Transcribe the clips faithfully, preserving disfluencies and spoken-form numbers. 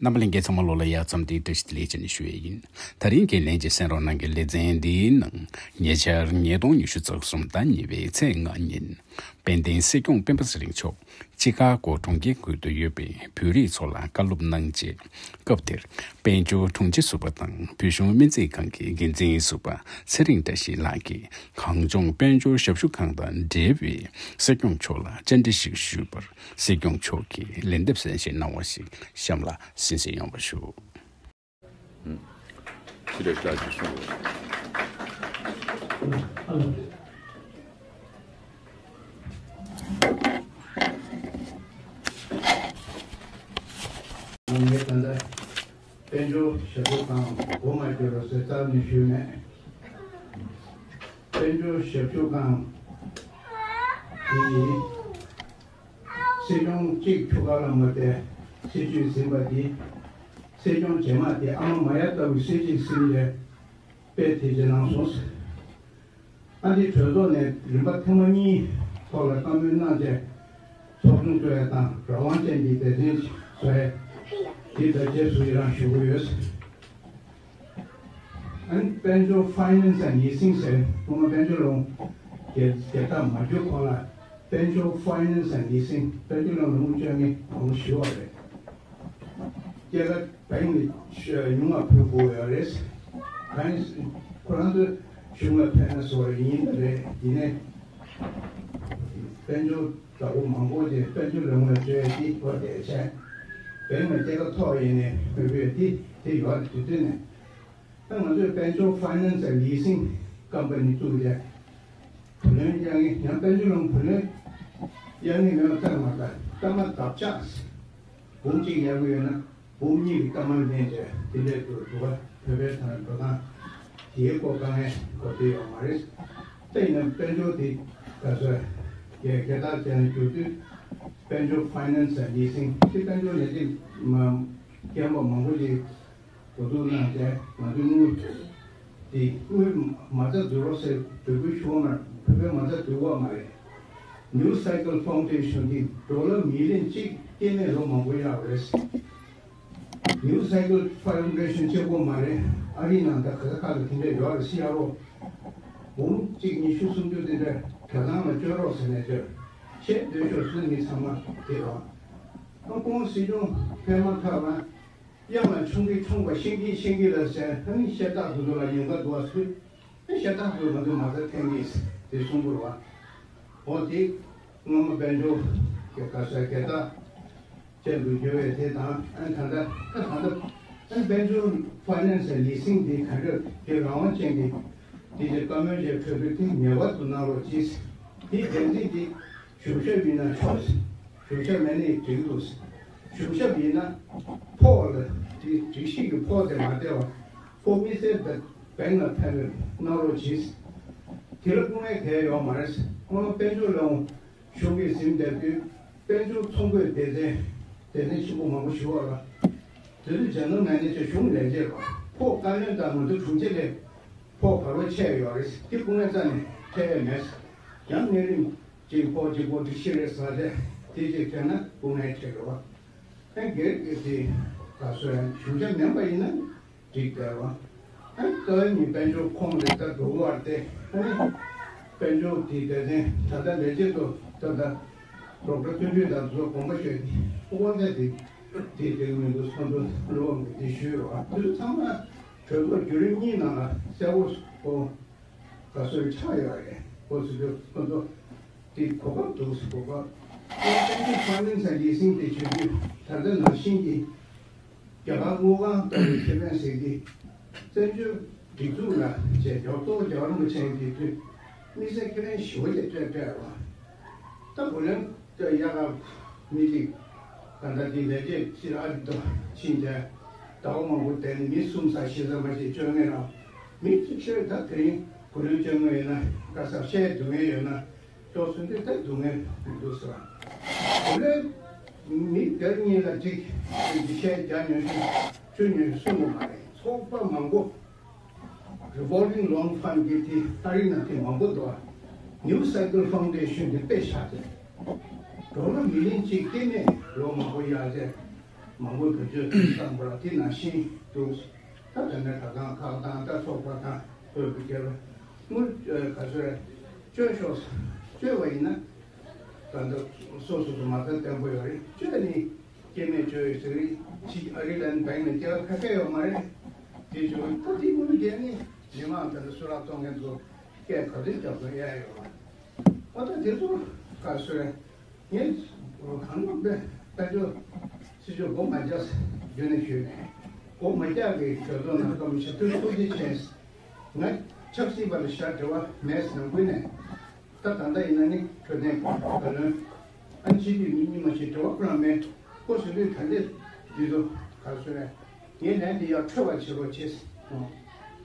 རྣམ་པ་ལྷན་རྒྱས་ཚང་མ་ལོ་ལ་ཡ་ཙམ་དེའི་བཀྲ་ཤིས་བདེ་ལེགས་བྱས་ནས་ཞུ་ཡས་ཡིན། ད་རིང་གི་ལན་གྱི་གསན་རོགས་གནང་གི་ལེ་ཚན་འདིའི་ནང་ཉེ་ཆར་ཉིས་སྟོང་ཉི་ཤུ་རྩ་གསུམ་ཟླ་གཉིས་པའི་ཚེས་ལྔ་ཉིན། དཔལ་ལྡན་སྲིད་སྐྱོང་སྤེན་པ་ཚེ་རིང་མཆོག་ཅི་ཀ་གོ་གྲོང་ཁྱེར་ཁུལ་དུ་ཡོད་པའི་བོད་རིགས་ཚོ་ལ་བཀའ་སློབ་གནང་རྗེས། སྐབས་དེར་དཔལ་འབྱོར་དྲུང་ཆེ་ཟུར་པ་དང་བོད་གཞུང་སྨན་རྩིས་ཁང་གི་འགན་འཛིན་ཟུར་པ་ཚེ་རིང་བཀྲ་ཤིས་ལགས་ཀྱིས་གངས་ལྗོངས་དཔལ་འབྱོར་ཞབས་ཞུ་ཁང་དང་འབྲེལ་བའི་སྲིད་སྐྱོང་མཆོག་ལ་བཅར་འདྲི་ཞིག་ཞུས་པར། སྲིད་སྐྱོང་མཆོག་གིས་ལན་འདེབས་གསན་བཞེས་གནང་བ་ཞིག་གཤམ་ལ་གསན་གཟིགས་ཡོང་བ་ཞུ། ཕྱི་དྲོ་ཞག་ཅིག་སོང་། ངས་ད་ལྟ་དཔལ་འབྱོར་ཞབས་ཞུ་ཁང་སྒོ་མ་བརྒྱབ་པ་བཟོས་ཚར་ནས་ཞུས་མེད། དཔལ་འབྱོར་ཞབས་ཞུ་ཁང་དེ་ཡིན། སྲིད་སྐྱོང་གཅིག་ཆུ་ཁ་ལ་མ་བསྡད། སྲིད་ཇུས་ཟིན་པ་འདི། སྲིད་སྐྱོང་རྗེས་མ་དེ་ཨ་མ་མ་ཡ་ལྟ་བུའི་སྲིད་ཇུས་ཟིན་རྗེས་དཔེ་དེ་རྗེས་གནང་སོང་། ཨ་འདི་གྲོས་ཚོགས་ནས་རིམ་པ་ཐེངས་མ་གཉིས་ཐོག་ལ་བཀའ་མོལ་གནང་རྗེས་ཚོགས་ཆུང་བཙུགས་ཡ་དང་རང་དབང་ཅན་གྱི་སྡེ་ཚན་ཞིག་བཟོ་ཡ་དེ་ད་རྗེས་སུ་ཡི་རང་ཞུ་གི་ཡོད། ཨ་ནི་དཔལ་འབྱོར་Finance and Leasing ཟེར་སྐུ་ངོ་དཔལ་འབྱོར་ལོ་རྒྱལ་རྒྱལ་ཐབས་མ་གྱུར་གོང་ལ་དཔལ་འབྱོར་Finance and Leasing དཔལ་འབྱོར་ལ་ལོ་ངོ་བཅོ་ལྔ་གོང་ཞུ་བ་རེད། སྐྱེད་ཀ་བེང་ནས་ཉུང་བ་ཕུལ་དགོས་ཡོད་རེད། གང་ཡིན་ཁོ་རང་ཚོས་གཞུང་ལ་ཕན་ན་བཟོ་བ་ཡིན་རེད། ཡིན་ནའི་དཔལ་འབྱོར་བདག་པོ་མང་པོ་ཅིག་དཔལ་འབྱོར་ལོ་ངོ་བཅོ་ལྔ་དེ་བར་དེ་བྱས་བེང་ལ་སྐྱེད་ཀ་ཐོག་ཡིན་ནའི་མི་དགོས་དེ་དེ་ཡོད་རེད། དེ་དུས་ནས། ད་ང་ཚོས་དཔལ་འབྱོར་Finance and Leasing Company བཙུགས་ཏེ། བུ་ལོན་གཡར་མཁན་ཡང་དཔལ་འབྱོར་ལམ་བུ་ལོན་གཡར་མཁན་མེད་པ་ལྟར་མ་ལྟར་སྐར་མ་ལྡབ་ཆགས་འབུམ་གཅིག་གཡར་གྱི་ཡོད་ན་འབུམ་གཉིས་ཀྱི་སྐར་མ་ལེན་བྱས་དེ་འདྲས་འདུག་འདུག་ག་བོད་པའི་ཐང་འགྲོ་སྟངས་དེའི་སྐོར་དཀའ་ངལ་གོ་བསྡད་ཡོད་མ་རེད། ད་ཡིན་ན་དཔལ་འབྱོར་དེ་ག་ཚོད་རྒྱལ་རྒྱལ་དར་བྱས་ནས་འགྱུར་དུས་དཔལ་འབྱོར་Finance and Leasing དེ་དཔལ་འབྱོར་ལས་སྟེགས་མ་རྒན་པ་མང་པོ་ཞིག་འགོ་འཛུགས་གནང་བྱས་ང་ཚོའི་དངུལ་དེ་དངུལ་མ་རྩ་བསྡུ་རོགས་ཟེར་འབོད་སྐུལ་ཞུ་བ་མ་རེད། བོད་པའི་མ་རྩ་བསྡུ་བ་མ་རེད། New Cycle Foundation གིས་ཌོ་ལར་མི་ལིན་གཅིག་སྐྱེད་མེད་ལོ་མང་པོ་གཡར་བ་རེད། New Cycle Foundation གཅིག་པོ་མ་རེད། ཨ་རིའི་ནང་ད་ག་ས་ག་ལ་དེ་འདྲ་ཡོད་རེད། སི་ཨར་ཨོ་འབུམ་གཅིག་ཉི་ཤུ་སུམ་ཅུ་དེ་འདྲ་གྲྭ་ཚང་ལ་བཅོལ་རོགས་ཟེར་ནས་བཅོལ། ཆེས་སྡོད་ཤོག་སུ་ནི་ཚང་མ་དེ་རོགས། ཨ་ཁོང་སྲིད་སྐྱོང་ཕེབས་མ་ཐག་ལ། གཡང་ལ་ཆུང་གི་ཆུང་བ་ཤིང་གི་ཤིང་གི་ལ་ཟེར། ཨ་ནི་ཤ་སྟག་དེ་ཚོ་ལ་ཉེན་ཁ་འདུག་བ་ཟེར། ཨ་ཤ་སྟག་དེ་ཚོ་ང་ཚོ་མ་རྩ་འཐེན་གི་དེ་གསུང་གི་རེད་བ། འོ་དེ་སྔོན་མ་དཔལ་འབྱོར་གྱི་ག་ས་རྒྱལ་རྟགས་ཅན་དུ་འགྱུར་བའི་དེ་དང་། ཨ་ནི་ད་ལྟ་ད་ད་ལྟ་ཨ་ནི་དཔལ་འབྱོར་Finance and Leasing དེ་ག་འདྲ་དེ་རང་དབང་ཅན་གྱི་དེ་ཅིག་བཀའ་མོལ་ཅིག་འཕྲོད་དུས་དེ་ངེས་པར་དུ་གནང་རོགས་གྱིས། དེ་འགན་འཛིན་དེ་གཞུང་ཞབས་ཡིན་ན་ཆོག་གཞུང་ཞབས་མེད་ནའི་འགྲིག་འདུག་གཞུང་ཞབས་ཡིན་ན་ཕོགས་ལ་དེ་སྒྲིག་གཞི་གི་ཕོགས་དེ་མ་སྟེར་བ་ཕོགས་མི་སེར་དང་བེང་ལ་ཕན་པའི་གནང་རོགས་གྱིས། དེ་ལ་སྐུ་ངལ་གང་ཡང་ཡོད་མ་རེད། སྔོན་མ་དཔལ་འབྱོར་ལས་ཁུངས་གཞུང་གིས་ཟིན་བསྡད་དུས་དཔལ་འབྱོར་ཚོང་དཔོན་སྡེ་ཚན་སྡེ་ཚན་ཆེན་པོ་མང་པོ་ཞུ་བ་ལ་དེ་དུས་ཇེ་ནེ་རལ་མེ་ནེ་ཇར་གཞུང་ལས་བྱེད་པ་ཕོགས་བཀའ་བློན་དང་ང་ཚོ་དྲུང་ཆེ་ལས་ཕོགས་ག་པར་ཆད་ཡོད་རེད། དེ་སྐུ་ངལ་རྩ་ནས་འཕྲད་ཡས་མེད། ཡང་གནས་རིམ་གཅིག་ཕོགས་གཅིག་པོ་སྒྲིག་གཞི་རེད་ཟེར་ཏེ་དེ་གཅིག་འཕྲད་ན་སྐུ་ངལ་འཕྲད་ཡོད། ཨ་སྒེར་གྱི་དེ་ག་ཚོད་གཞུང་ཞབས་མིན་པ་ཡིན་ན་འགྲིག་དགོས་རེད། ཨ་ཏོའི་མི་དཔལ་འབྱོར་ཁོངས་ལ་ད་འགྲོ་གི་བར་ཏེ། ཨ་ནི་དཔལ་འབྱོར་དེ་སྡེ་ཚན་ད་ལྟ་ལས་བྱེད་དུ་ད་ལྟ་ཌོག་ཊར་བསྟན་ཆོས་དང་དེ་ཚོ་དགོངས་པ་ཞུས་ཏེ་དབང་ཚད་དེ་དེ་འགྲིག་མི་འདུག་ཚོགས་འདུ་བློ་དབང་གིས་དེ་ཞུས་ཡོད། དེ་ཚོ་ཚང་མ་གྲོས་ཚོགས་བརྒྱུད་རིམ་གཉིས་ནང་ལ་གསལ་པོ་གོ་ག་ཚོད་ཆགས་ཡོད་རེད། ཁོ་ཚོ་ཁོ་ཚོ་དེ་གོ་སྐབས་འདུག་གོ་སྐབས། ཨེ་ཏན་ཏན་ཕ་ནན་ས་ཡིད་སེམས་དེ་བྱེད་དུས་ད་ལྟ་ནང་བཞིན་གྱི་རྒྱ་གར་དངུལ་ཁང་ལྟ་བུའི་ཁེ་ཕན་ཟེར་གྱི་བཙན་བྱོལ་སྒྲིག་འཛུགས་ལ་བྱས་ཡོད་གཙོ་བོ་རྒྱལ་བ་རིན་པོ་ཆེ་གི་དུས་དམིགས་བསལ་ཁེ་ཕན་ཞེ་པོ་ཅིག་སྤྲད་སྤྲད་པ། ད་བུ་ལོན་ད་ཡག་ག་མི་གཅིག་ག་ད་དེ་ལས་བྱེད་སྤྱིར་ཨ་རི་དུ་ཕྱིན་བྱས་ཟླ་བ་མང་པོ་བསྡད་ནས་མི་གསུམ་ཙམ་བཞི་ཙམ་མ་ཞིག་བཅོ་ལྔ་རང་མི་གཅིག་ཤོས་ད་དེ་རིང་བུ་ལོན་བཅོ་ལྔ་ཡོད་ན་ག་ས་བཤད་སྡུག་བསྔལ་ཡོད་ན་ཅོག་སུན་དུས་ད་སྡུག་བསྔལ་མི་འདུག་ཟེར་བ། བུ་ལོན་མི་སྒེར་གཉིས་ལ་གཅིག་གཅིག་བཤད་རྒྱ་ཉོན་ཤུགས་ཆུ་ཉོན་གསུང་གི་མ་རེད། ཚོགས་པ་མང་པོ། Revolving Loan Fund གི་དེ་ཨ་རི་ནང་དེ་མང་པོ་འདུག New Cycle Foundation གི་དཔེ་བཞག་ཚེ། ཌོ་ལར་མི་ལིན་གཅིག་སྐྱེད་མེད་ལོ་མང་པོ་གཡར་ཚེ། མང་པོའི་བེད་སྤྱོད་བཏང་པ་ལ་དེ་ནང་བཞིན་འདུག་ད་དེ་ནས་གྲྭ་ཚང་ཁག་དང་ད་ཚོགས་པ་དང་བོད་ཀྱི་སྒེར་དངུལ་ག་ཚོད་བཅོལ་ཤོག་བཅོལ་བ་ཡིན་ན་ད་ལྟ་སོ་སོ་སོ་མ་རྩ་བརྟན་པོ་ཡོད་རེད། བཅོལ་ནི་སྐྱེད་མེད་བཅོལ་ཡོད་ཟེར་རེད། ཅིག་ཨ་རི་ལན་བེང་ནས་སྐྱེ་བ་ཁ་ཁ་ཡོད་མ་རེད། དེ་བཅོལ་ད་དེ་དངུལ་རྒྱལ་ནི་མི་མང་ད་ལྟ་གསོལ་རས་གཏོང་མཁན་ཚོ་སྐད་ག་དུས་རྒྱབ་དགོས་ཡ་ཡོད་མ་རེད། ཨོ་ད་དེ་ཚོ་ག་ཚོད་རེད། ངས་གང་ལ་དཔེ་དཔལ་འབྱོར་སྲིད་ཇུས་སྒོ་མ་རྒྱག་རྒྱུ་ནས་ཞུས་ནས་སྒོ་མ་རྒྱག་གི་གྲོས་ཚོགས་ནང་སྐབས་ཞབས་ཏུ་ཐུགས་རྗེ་ཆེ། ང་ཆབ་སྲིད་པ་ལ་ཞག་འབྲེལ་བ་མེད་ཟེར་ནས་ད་ད་ལྟ་ཡིན་ན་ནི་འཕྲོད་བསྟེན་བཀའ་བློན་ཨ་ནི་སྤྱི་འཐུས་མི་གཉིས་མ་ཞིག་འབྲེལ་བ་ཁོ་རང་མེད། ཁོ་ཟེར་དུས་ད་འདི་འདི་ཚོ་ག་ཚོད་རེད། ངས་ལན་འདི་ཡར་འཕྲོད་པ་བྱེད་རོགས་བྱེད་ཟེར།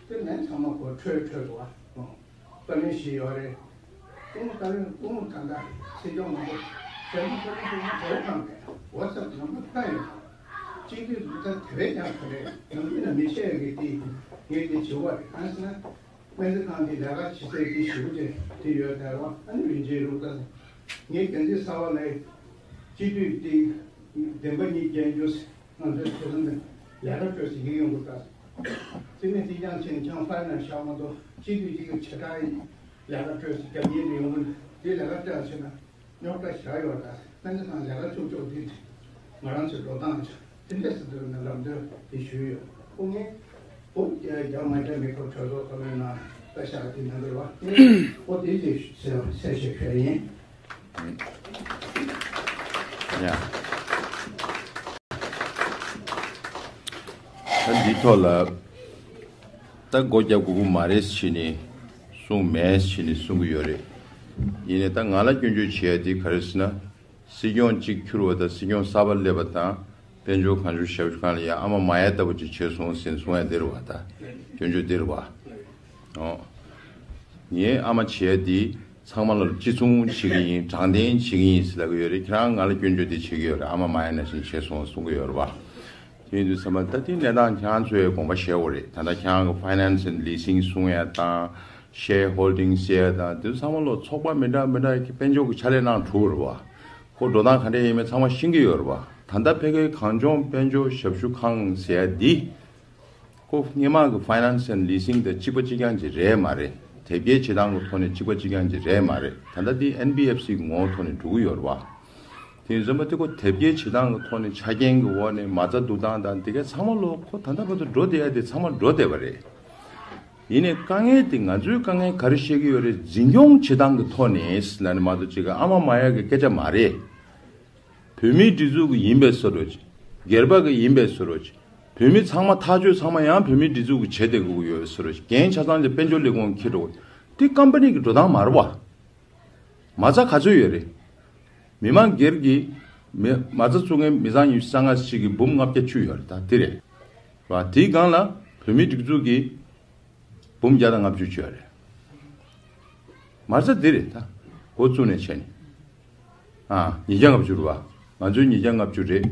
དེ་ལན་ཚང་མ་ཁོ་འཕྲོད་འཕྲོད་འདུག་ཨ། བཀའ་བློན་ཞིག་ཡོད་རེད། སྐུ་ངོ་བཀའ་བློན་སྐུ་ངོ་ད་ལྟ་སྲིད་སྐྱོང་མང་པོ་བྱས་ན་བཀའ་བློན་སྐུ་ངོ་བོད་ཁང་གི་ཝ་ཚབ་ནང་པ་ཕུལ་ཡོད། སྤྱི་འཐུས་ལུགས་ད་དེ་བས་ཀྱང་ག་རེད། ནང་ཁུལ་ན་མི་བཤད་ཡོད་གི་དེ་ངས་དེ་བྱེད་དགོས་རེད། གང་ཟེར་ན་སྨན་རྩིས་ཁང་དེ་ལས་ཀ་བྱེད་སའི་དེ་ཞུ་རྒྱུ་དེ་ཡོད་དེ་རོ། ཨ་ནི་རིན་ཆེན་ལུགས་ད་ངས་འགན་འཛིན་གསར་པ་ལ་སྤྱི་འཐུས་དེ་བདེན་པ་གཉིས་རྒྱན་རྒྱུ། ང་ཚོའི་ཐོས་བསམ་ནི་ལས་ཀ་སྤྲོད་ཟིན་གྱི་ཡོང་གི་ད། རྩིས་མེད་རྩིས་རྐྱང་བྱས་ནས་ཁྱང་ཕར་ནས་བཞག་མ་གཏོགས་སྤྱི་འཐུས་གཅིག་གི་བྱེ་བྲག་ཡིན། ལས་ཀ་སྤྲོད་ཟིན་རྒྱབ་ཡིན་རེད་ཡོང་གི་འདི་ལས་ཀ་སྤྲད་ཟེར་ན་རྙོག་དྲ་བཞག་ཡོད་ད། སྨན་རྩིས་ཁང་ལས་ཀ་བཅུག་བཅུག་འདི་ང་རང་ཚོའི་འགྲོ་སྟངས་ཆ་དེ་འདྲས་སུ་འདུག་ན་ལམ་སྟོན་དེ་ཞུས་ཡོད། ཁོ་ངས་ཁོ་རྒྱ་རྒྱ་མ་རྒྱ་མི་ཁོ་གྲོས་ཚོགས་ཁོ་ལོའི་ནང་ལྟ་བཞག་དེ་མི་འདུག་བ། ཁོ་དེ་ཅིག་གསལ་གསལ་བཤད་ཞུ་ཡ་ཡིན། ཡ། ད་འདི་ཐོག་ལ་ད་སྒོ་རྒྱག་དགོས་ཀྱི་མ་རེད་ཟེར་ནས་གསུངས་མེད་ཟེར་ནས་གསུང་གི་ཡོད་རེད། ཡིན་ནའི་ད་ང་ལ་སྐྱོན་བརྗོད་བྱེད་ཡ་དེ་ག་རེ་ཟེར་ན། སྲིད་སྐྱོང་གཅིག་འཁྱུར་བ་དང་སྲིད་སྐྱོང་གསར་པ་སླེབས་པ་དང་དཔལ་འབྱོར་གང་བྱུང་ཞབས་ཞུ་གང་ལ་ཡ་ཨ་མ་མ་ཡ་ལྟ་བུ་ཅིག་བྱས་སོང་ཟེར་གསུང་ཡ་འདི་རེད་བ། ད་སྐྱོན་བརྗོད་འདི་རེད་བ། ཨོ། ངའི་ཨ་མ་བྱས་ཏེ་ཚང་མ་ལ་གཅིག་མཚུངས་བྱེད་ཀྱི་ཡིན། དྲང་བདེན་བྱེད་ཀྱི་ཡིན་ཟེར་ལབ་ཀྱི་ཡོད་རེད། ཁྱེད་རང་ང་ལ་སྐྱོན་བརྗོད་དེ་བྱེད་ཀྱི་ཡོད་རེད། ཨ་མ་མ་ཡ་ནང་བཞིན་བྱས་སོང་གསུང་གི་ཡོད་རེད་བ། དེ་ཡིན་དུས་ཚང་མ་ད་དེ་གནས་སྟངས་ཁྱེད་རང་ཚོས་དགོངས་པ་བཞེས་དགོས་རེད། ད་ལྟ་ཁྱེད་རང་གི་Finance and Leasing གསུང་ཡ་དང་Shareholding ཟེར་ཡ་དང་དེ་ཚང་མ་ལོ་ཚོགས་པ་མི་འདྲ་མི་འདྲ་གི་དཔལ་འབྱོར་གྱི་ཕྱག་ལས་གནང་གྲུབ་རེད་བ། ཁོ་འགྲོ་སྟངས་ག་འདྲ་ཡིན་མིན་ཚང་མ་ཤེས་ཀྱི་ཡོད་རེད་བ། ད་ལྟ་ཕ་གིའི་གངས་ལྗོངས་དཔལ་འབྱོར་ཞབས་ཞུ་ཁང་ཟེར་ཡ་འདི། ཁོ་སྔོན་མ་གི་Finance and Leasing དང་གཅིག་པ་གཅིག་རྐྱང་ཅིག་རེད་མ་རེད། དེབ་སྐྱེལ་བྱེད་སྟངས་ཀྱི་ཐོག་ནས་གཅིག་པ་གཅིག་རྐྱང་ཅིག་རེད་མ་རེད། ད་ལྟ་འདི་ཨེན་བི་ཨེཕ་སི་གི་ངོ་བོ་ཐོག་ནས་འགྲོ་གི་ཡོད་རེད་བ། དེ་ཡིན་ཙང་མ་དེ་ཁོ་དེབ་སྐྱེལ་བྱེད་སྟངས་ཀྱི་ཐོག་ནས་ཆ་རྐྱེན་གྱི་འོག་ནས་མ་རྩ་བསྡུ་སྟངས་དང་དེ་ག་ཚང་མ་ལོ་ཁོ་ད་ལྟ་བར་དུ་འགྲོ་བསྡད་ཡ་དེ་ཚང་མ་འགྲོ་བསྡད་པ་རེད། ཡིན་ནའི་དཀའ་ངལ་དེ་ང་ཚོའི་དཀའ་ངལ་ག་རེ་བཤད་ཀྱི་ཡོད་རེད། འཛིན་སྐྱོང་བྱེད་སྟངས་ཀྱི་ཐོག་ནས་ལབ་ནས་མ་གཏོགས་ཅིག་ག་ཨ་མ་མ་ཡ་གི་སྐད་ཆ་མ་རེད། བོད་མིའི་སྒྲིག་འཛུགས་ཀྱི་ཡིན་པའི་བཟོ་འདྲ་ཅིག་སྒེར་པ་གི་ཡིན་པའི་བཟོ་འདྲ་ཅིག་བོད་མི་ཚང་མ་ཐག་གཅོད་ཚང་མ་ཡང་བོད་མིའི་སྒྲིག་འཛུགས་ཀྱིས་བྱེད་བསྡད་དགོས་ཀྱི་ཡོད་པའི་བཟོ་འདྲ་ཅིག་རྒན་ཆ་ཚང་ལ་དཔལ་འབྱོར་ལས་ཁུངས་འཁྱེར་འགྲོ་དགོས། དེ་ཀམ་པ་ནི་གི་འགྲོ་སྟངས་མ་རེད་བ། མ་རྩ་ག་ཚོད་ཡོད་རེད། མི་མང་སྒེར་གྱི་མི་མ་རྩ་བཙུགས་མཁན་མི་ཚང་ཉི་ཤུ་རྩ་ལྔ་ཞིག་གི་འབུམ་ལྔ་བརྒྱ་བཅུ་ཡོད་རེད། ད་དེ་རེད་བ། དེའི་སྒང་ལ་བོད་མིའི་སྒྲིག་འཛུགས་ཀྱི་འབུམ་བརྒྱ་དང་ལྔ་བཅུ་བཅུ་ཡོད་རེད། མ་རྩ་འདི་རེད་ད། འགོ་བཙུགས་ནས་བྱས་ནས། ཨ། ཉིས་བརྒྱ་ལྔ་བཅུ་རེད་བ། ང་ཚོའི་ཉིས་བརྒྱ་ལྔ་བཅུ་རེད།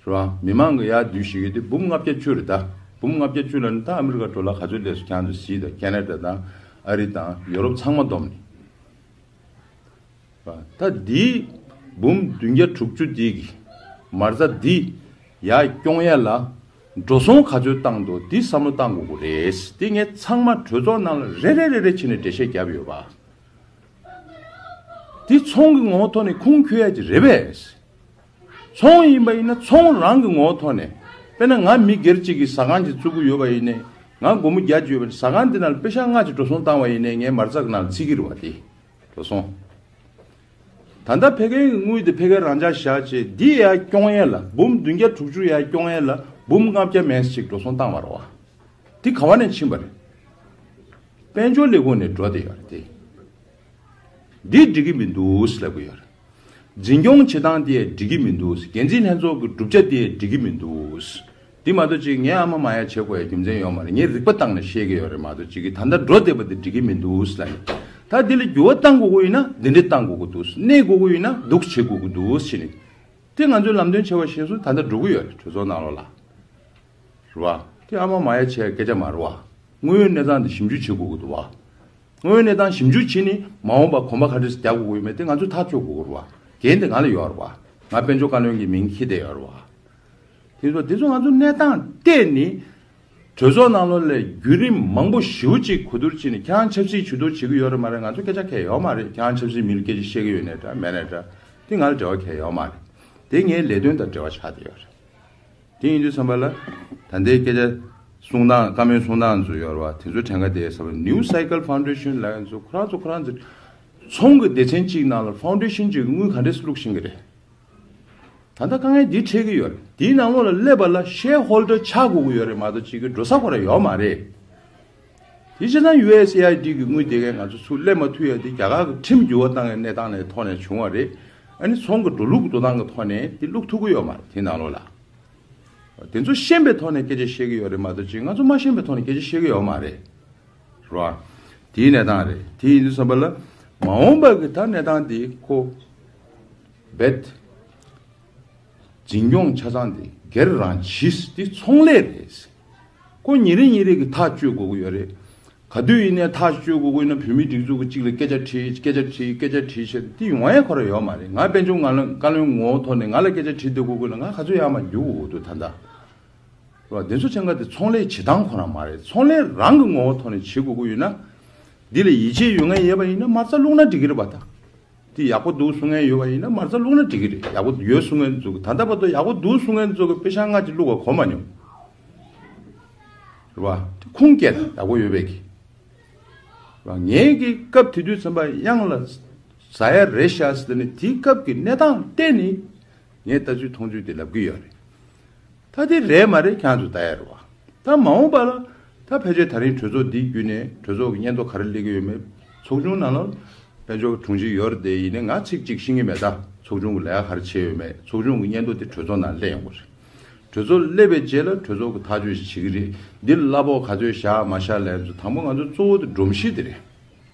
རེད་བ། མི་མང་གི་ཡར་བསྡུས་ཤིག་གི་དེ་འབུམ་ལྔ་བརྒྱ་བཅུ་རེད་ད། འབུམ་ལྔ་བརྒྱ་བཅུ་ལ་ནི་ད་ཨ་མི་རི་ཀ་ཌོ་ལར་ག་ཚོད་སླེབས་སོང་ཁྱེད་ཚོས་གཟིགས་དང་། ཁེ་ན་ཌ་དང་ཨ་རི་དང་ཡོ་རོབ་ཚང་མ་བསྡོམས་ནས། ད་འདིའི་འབུམ་བདུན་བརྒྱ་དྲུག་ཅུ་འདི་གི་མ་རྩ་འདི་ཡར་སྐྱོང་ཡ་ལ་འགྲོ་སོང་ག་ཚོད་བཏང་འདུག་འདི་བསམ་བློ་བཏང་དགོས་ཀྱི་རེད། འདི་ངས་ཚང་མ་གྲོས་ཚོགས་ནང་ལ་རེ་རེ་རེ་རེ་བྱས་ནས་འགྲེལ་བཤད་བརྒྱབ་ཡོད་པ། འདི་ཚོང་གི་ངོ་བོ་ཐོག་ནས་ཁུངས་འཁྱོལ་ཡ་ཅིག་རེད་པས། ཚོང་ཡིན་པ་ཡིན་ན་ཚོང་རང་གི་ངོ་བོ་ཐོག་ནས། དཔེར་ན་ང་མི་སྒེར་གཅིག་གིས་ཟ་ཁང་ཅིག་བཙུགས་ཀྱི་ཡོད་པ་ཡིན་ནའི། ང་སྒོར་མོ་བརྒྱ་ཅིག་ཡོད་པ་ཡིན་ན་ཟ་ཁང་འདི་ནང་ལ་པེ་ཤག་ལྔ་ཅིག་འགྲོ་སོང་བཏང་བ་ཡིན་ནའི་ངའི་མ་རྩ་གི་ནང་ལ་བརྩི་གི་རེད་བ། དེ་འགྲོ་སོང་། ད་ལྟ་ཕ་གིའི་དངུལ་དེ་ཕ་གིར་རང་འཇགས་བཞག་བྱས་འདི་ཡར་སྐྱོང་ཡས་ལ་འབུམ་བདུན་བརྒྱ་དྲུག་ཅུ་ཡར་སྐྱོང་ཡས་ལ་འབུམ་ལྔ་བརྒྱ་མན་ཙམ་ཅིག་འགྲོ་སོང་བཏང་བ་རེད་བ། འདི་ག་བ་ནས་ཕྱིན་པ་རེད། དཔལ་འབྱོར་ལས་ཁུངས་ནས་འགྲོ་བསྡད་ཡོད་རེད་དེ། འདི་འགྲིག་གི་མི་འདུག་ཟེར་ལབ་གི་ཡོད་རེད། འཛིན་སྐྱོང་བྱེད་སྟངས་དེ་འགྲིག་གི་མི་འདུག་འགན་འཛིན་ལྷན་ཚོགས་ཀྱི་གྲུབ་ཆ་དེ་འགྲིག་གི་མི་འདུག་འདི་མ་གཏོགས་ཅིག་ངས་ཨ་མ་མ་ཡ་བྱེད་དགོས་ཡ་རྒྱུ་མཚན་ཡོད་མ་རེད། ངས་རིག་པ་བཏང་ནས་བཤད་ཀྱི་ཡོད་རེད་མ་གཏོགས་ཅིག་གིས་ད་ལྟ་འགྲོ་བསྡད་པ་དེ་འགྲིག་གི་མི་འདུག་ལབ་ཡོད། ད་འདི་ལ་འགྱུར་བ་གཏང་དགོས་ཀྱི་ཡིན་ན་འདི་འདྲས་གཏང་དགོས་ཀྱི་འདུག་གནས་དགོས་ཀྱི་ཡིན་ན་འདུག་བྱེད་དགོས་ཀྱི་འདུག་ཟེར་ནས། དེ་ང་ཚོས་ལམ་སྟོན་བྱས་པ་ཤེས་སོང་། ད་ལྟ་འགྲོ་གི་ཡོད་རེད་གྲོས་ཚོགས་ནང་ལོགས་ལ། རེད་བ། དེ་ཨ་མ་མ་ཡ་བྱས་སྐད་ཆ་མ་རེད་བ། དངོས་ཡོད་གནས་སྟངས་འདི་ཞིབ་འཇུག་བྱེད་དགོས་ཀྱི་འདུག་བ། དངོས་ཡོད་གནས་སྟངས་ཞིབ་འཇུག་བྱས་ནས་མ་འོངས་པ་གོམ་པ་ག་འདྲས་རྒྱག་དགོས་ཀྱི་ཡོད་མེད་དེ་ང་ཚོས་ཐག་གཅོད་དགོས་ཀྱི་རེད་བ། འགན་དེ་ང་ལ་ཡོད་རེད་བ། ང་དཔལ་འབྱོར་བཀའ་བློན་གྱི་མིང་འཁྱེར་བསྡད་ཡོད་རེད་བ། དེ་ཚོ་དེ་ཚོ་ང་ཚོ་གནས་སྟངས་བལྟས་ནི། གྲོས་ཚོགས་ནང་ལོགས་ལ་བརྒྱུད་རིམ་མང་པོ་ཞེ་པོ་ཅིག་གོ་བསྡུར་བྱས་ནས། ཁྱེད་རང་ཆབ་སྲིད་ཇུས་གཏོགས་བྱེད་ཀྱི་ཡོད་རེད་མ་རེད། ང་ཚོ་སྐད་ཆ་གང་ཡང་ཡོད་མ་རེད། ཁྱེད་རང་ཆབ་སྲིད་མི་ལ་སྐད་ཆ་བཤད་ཀྱི་ཡོད་ནའི་འདྲ་མེད་ནའི་འདྲ། དེ་ང་ལ་འབྲེལ་བ་གང་ཡང་ཡོད་མ་རེད། དེ་ངའི་ལས་དོན་དང་འབྲེལ་བ་ཆགས་བསྡད་ཡོད་རེད། དེ་ཡིན་དུས་ཙམ་པ་ལ། ད་ལྟའི་སྐད་ཆ་གསུང་སྟངས། བཀའ་མོལ་གསུང་སྟངས་ཚོ་ཡོད་རེད་བ། དེ་ཚོ་དྲན་ག་བསྡད་ཡོད་ས་བ། New Cycle Foundation ལབ་ཡ་ཚོ། ཁོ་རང་ཚོ་ཁོ་རང་ཚོ་ཚོང་གི་སྡེ་ཚན་གཅིག་ནང་ལ་ཕའུན་ཌེ་ཤན་གཅིག་གི་དངུལ་ག་འདྲས་སེ་བླུགས་ཤེས་ཀྱི་རེད། ད་ལྟ་དཀའ་ངལ་འདི་འཕྲད་ཀྱི་ཡོད་རེད། དེའི་ནང་ལོགས་ལ་སླེབས་པ་ལ་ཤེར་ཧོལ་ཌར་ཆགས་དགོས་ཀྱི་ཡོད་རེད་མ་གཏོགས་ཅིག་གི་འགྲོ་ས་ཁོ་རང་ཡོད་མ་རེད། དེ་བྱས་ཙང་ཡུ་ཨེས་ཨེ་ཨའི་ཌི་གི་དངུལ་དེ་གས་ང་ཚོ་ཚུར་སླེབས་མ་ཐུབ་ཡ་དེ། རྒྱ་གར་གྱི་ཁྲིམས་འགྱུར་བ་བཏང་ཡའི་གནས་སྟངས་ལ་ཐོག་ནས་བྱུང་བ་རེད། ཨ་ནི་ཚོང་གི་འགྲོ་ལུགས་འགྲོ་སྟངས་ཀྱི་ཐོག་ནས་དེ་བླུགས་ཐུབ་ཀྱི་ཡོད་མ་རེད། དེ་ནང་ལོགས་ལ། དེ་ཚོ་ཤེས་པའི་ཐོག་ནས་སྐད་ཆ་བཤད་ཀྱི་ཡོད་རེད་མ་གཏོགས་ཅིག་ང་ཚོ་མ་ཤེས་པའི་ཐོག་ནས་སྐད་ཆ་བཤད་ཀྱི་ཡོད་མ་རེད། རེད་བ། དེའི་གནས་སྟངས་རེད། དེ་ཡིན་དུས་ཙམ་པ་ལ། མ་འོངས་པ་གི་ད་གནས་སྟངས་དེ་ཁོ་རྦད་འཛིན་སྐྱོང་ཆ་ཚང་དེ་སྒེར་རང་གིས། དེ་ཚོང་ལས་རེད། ཁོ་ཉིན་རེ་ཉིན་རེ་གི་ཐག་གཅོད་དགོས་ཀྱི་ཡོད་རེད། ག་དུས་ཡིན་ནའི་ཐག་གཅོད་དགོས་ཀྱི་ཡིན་ན། བོད་མིའི་སྒྲིག་འཛུགས་ཀྱི་གཅིག་ལ་སྐད་ཆ་དྲིས། སྐད་ཆ་དྲིས། སྐད་ཆ་དྲིས་བྱས། དེ་ཡོང་ཡ་ཁོ་རང་ཡོད་མ་རེད། ང་དཔལ་འབྱོར་ངང་ལ་བཀའ་བློན་ངོ་བོ་ཐོག་ནས་ང་ལ་སྐད་ཆ་དྲིས་བསྡད་དགོས་ཀྱི་ན། ང་ག་ཚོད་ཡར་མར་རྒྱུག་དགོས་ཀྱི་འདུག་ད་ལྟ། རེད་བ། དེ་ཚོ་ཆེན་ཁ་དེ་ཚོང་ལས་བྱེད་སྟངས་ཁོ་རང་མ་རེད། ཚོང་ལས་རང་གི་ངོ་བོ་ཐོག་ནས་བྱེད་དགོས་ཀྱི་ཡོད་ན། འདི་ལ་ཡིད་ཆེས་ཡོད་མཁན་ཡོད་པ་ཡིན་ན་མ་རྩ་བླུགས་ན་འགྲིག་གི་རེད་པ། ད་དེ་ཡག་པོ་འདུག་གསུང་མཁན་ཡོད་པ་ཡིན་ན་མ་རྩ་བླུགས་ན་འགྲིག་གི་རེད། ཡག་པོ་ཡོད་གསུང་མཁན་ཚོ་གི། ད་ལྟ་བར་དུ་ཡག་པོ་འདུག་གསུང་མཁན་ཚོ་གི་པེ་ཤག་སྔ་ཕྱི་བླུགས་པ་གོ་མ་མྱོང་། རེད་བ། དེ་ཁུངས་སྐྱེལ། ཡག་པོ་ཡོད་པའི་གི། རེད་བ། ངས་གི་སྐབས་དེ་དུས་ཙམ་པ་གཡང་ལ་ཟ་ཡ་རེད་ཤག་ཟེར་ནས། དེའི་སྐབས་ཀྱི་གནས་སྟངས་བལྟས་ནས་ངས་ལྟ་ཚུལ་མཐོང་ཚུལ་དེ་ལབ་གི་ཡོད་རེད། ད་དེ་རེད་མ་རེད་ཁྱེད་ཚོས་ལྟ་ཡ་རེད་བ། ད་མ་འོངས་པ་ལ་ད་ཕལ་ཆེར་ད་རིང་གྲོས་ཚོགས་འདི་བརྒྱུད་ནས་གྲོས་ཚོགས་ཀྱི་སྙན་ཐོ་ག་རེ་སླེབས་ཀྱི་ཡོད་མེད། ཚོགས་ཆུང་ནང་ལ་དཔལ་འབྱོར་གྱི་དྲུང་ཆེ་ཡོད་རེད་དེ། ཡིན་ནའི་ང་ཚིག་གཅིག་ཤེས་ཀྱི་མེད། ད་ཚོགས་ཆུང་གི་ལས་ཀ་ག་རེ་བྱས་ཡོད་མེད། ཚོགས་ཆུང་གི་སྙན་ཐོ་དེ་གྲོས་ཚོགས་ནང་སླེབས་ཡོང་གི་རེད། གྲོས་ཚོགས་སླེབས་པའི་རྗེས་ལ་གྲོས་ཚོགས་ཀྱིས་ཐག་གཅོད་ཞིག་བྱེད་ཀྱི་རེད། འདི་ལ་གླ་ཕོགས་ག་ཚོད་བཞག་མ་བཞག་ལབ་ཡ་ཚོ། དང་པོ་ང་ཚོ་གཙོ་བོ་དེ་སྒྲོམ་གཞི་དེ་རེད།